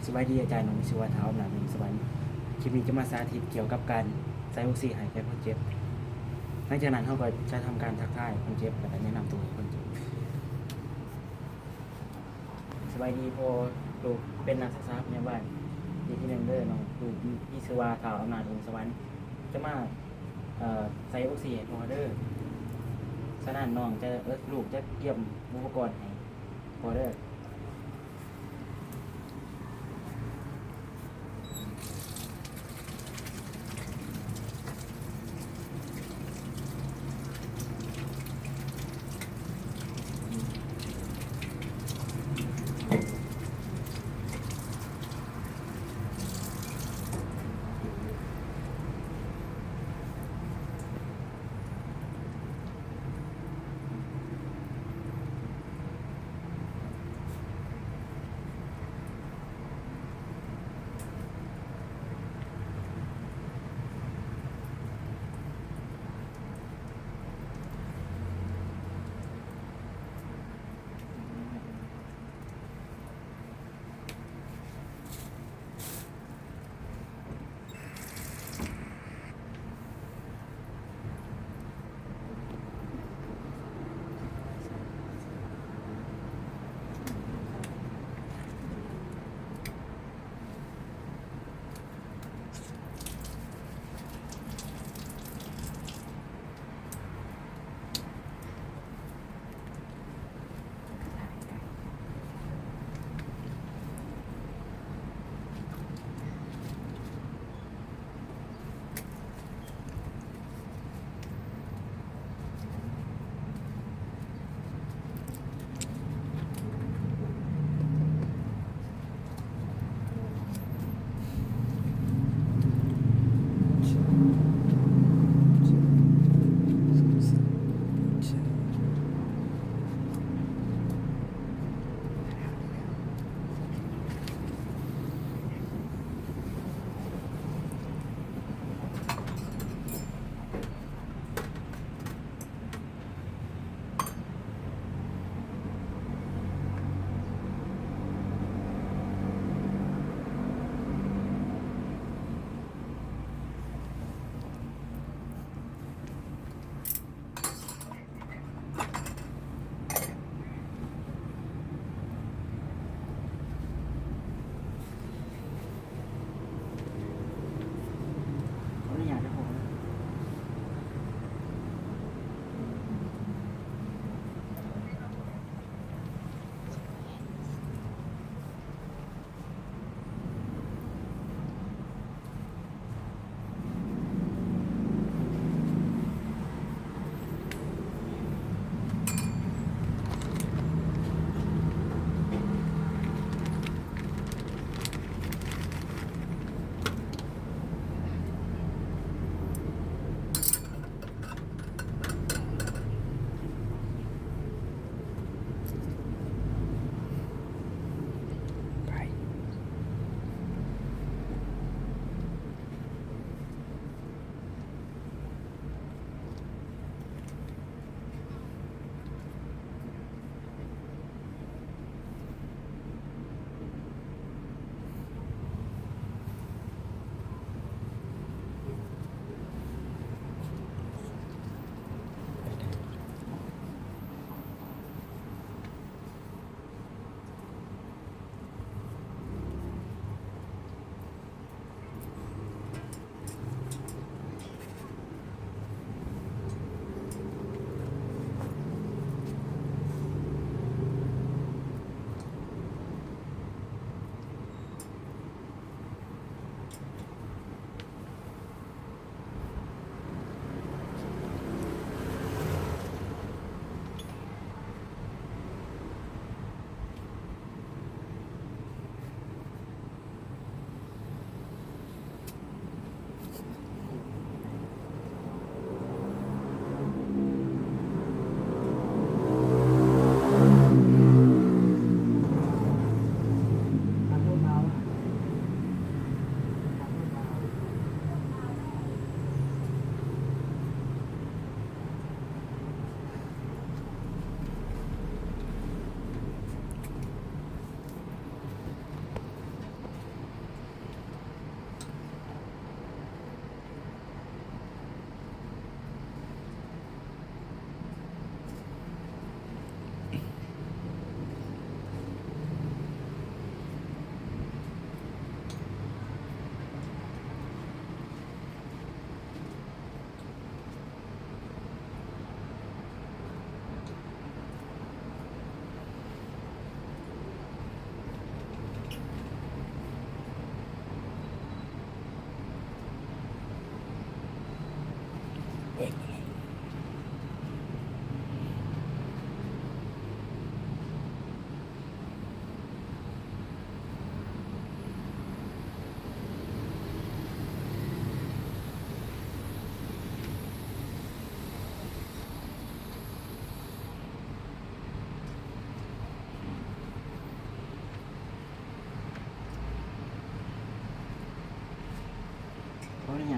ສະບາຍດີອາຈານ, ນ້ອງມີຊື່ວ່າ ທ້າວອຳນາດ ວົງສະຫວັນ. ຄລິບນີ້ຈະມາສາທິດກ່ຽວກັບການໃສ່ອົກຊີໃຫ້ແກ່ຄົນເຈັບ. ຫຼັງຈາກນັ້ນເຮົາກໍຈະທຳການທັກທາຍຄົນເຈັບ ແລ້ວກໍແນະນຳຕົວໃຫ້ຄົນເຈັບ. ສະບາຍດີພໍ່, ລູກເປັນນັກສຶກສາພະຍາບານປີທີໜຶ່ງເດີ. ນ້ອງລູກມີຊື່ວ່າ ທ້າວອຳນາດ ວົງສະຫວັນ ຈະມາ ເອີ ໃສ່ອົກຊີໃຫ້ພໍ່ເດີ. ສະນັ້ນນ້ອງຈະ ເອີ ລູກຈະກຽມອຸປະກອນໃຫ້ພໍ່ເດີ. ເ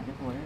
ຢ່າໂພດເດີ.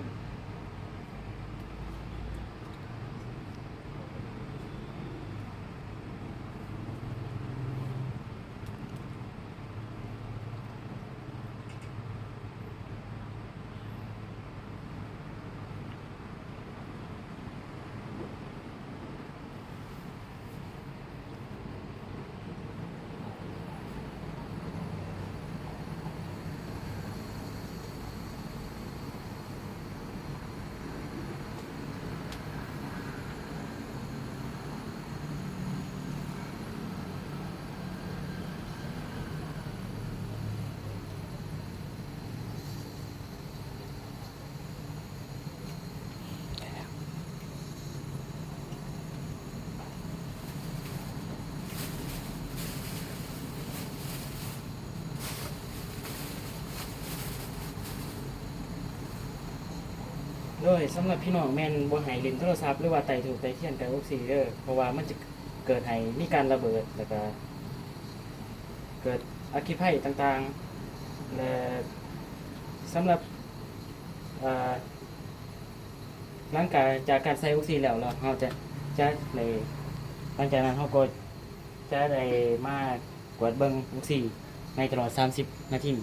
ໂດຍສຳລັບພີ່ນ້ອງແມ່ນບໍ່ໃຫ້ຫຼິ້ນໂທລະສັບ ຫຼືວ່າໄຕ້ທູບໄຕ້ທຽນໃກ້ອົກຊີເດີ ເພາະວ່າມັນຈະເກີດໃຫ້ມີການລະເບີດ ແລ້ວກະເກີດອັກຄີໄພຕ່າງໆ ແລະ ສຳລັບ ເອີ ຫຼັງກາ ຈາກການໃສ່ອົກຊີແລ້ວ ແລ້ວເຮົາຈະ ຈະໄດ້ ຫຼັງຈາກນັ້ນເຮົາກໍຈະໄດ້ມາກວດເບິ່ງອົກຊີໃນຕະຫຼອດສາມສິບນາທີ.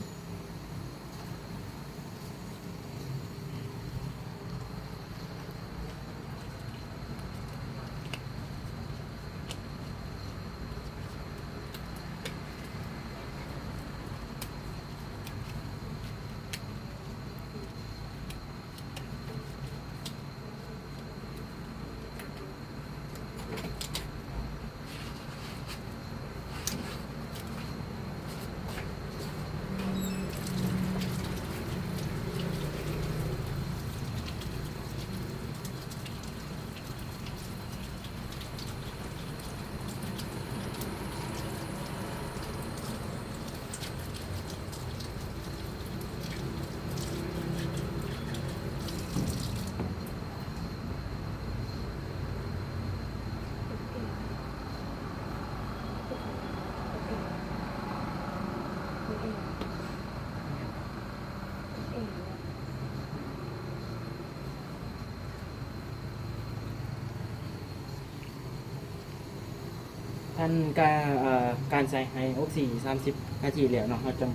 ທ່ານກະ ເອີ ການໃສ່ໃຫ້ອົກຊີສາມສິບນາທີແລ້ວເນາະ ເຮົາຈະ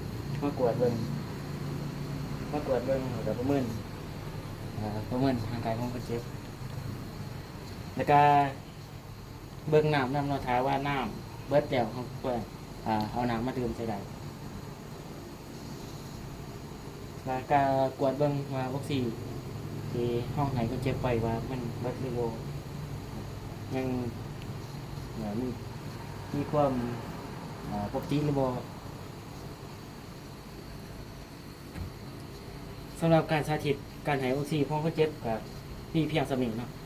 ມາກວດເບິ່ງ ມາກວດເບິ່ງ ແລ້ວກະປະເມີນ ເອີ ປະເມີນຮ່າງກາຍຂອງຄົນເຈັບ ແລ້ວກະເບິ່ງນ້ຳນຳເນາະ ຖ້າວ່ານ້ຳເບິດແລ້ວ ເຮົາກໍ ເອີ ເອົານ້ຳມາດື່ມໃສ່ໄດ້. ແລ້ວກະກວດເບິ່ງວ່າອົກຊີທີ່ເຮົາໃຫ້ຄົນເຈັບໄປວ່າມັນເບິດຫຼືບໍ່ ຍັງ ເອີ ມີ ມີຄວາມ ເອີ ປົກກະຕິຫຼືບໍ່. ສຳລັບການສາທິດການໃຫ້ອົກຊີຂອງຄົນເຈັບກະມີພຽງສ່ຳນີ້ເນາະ.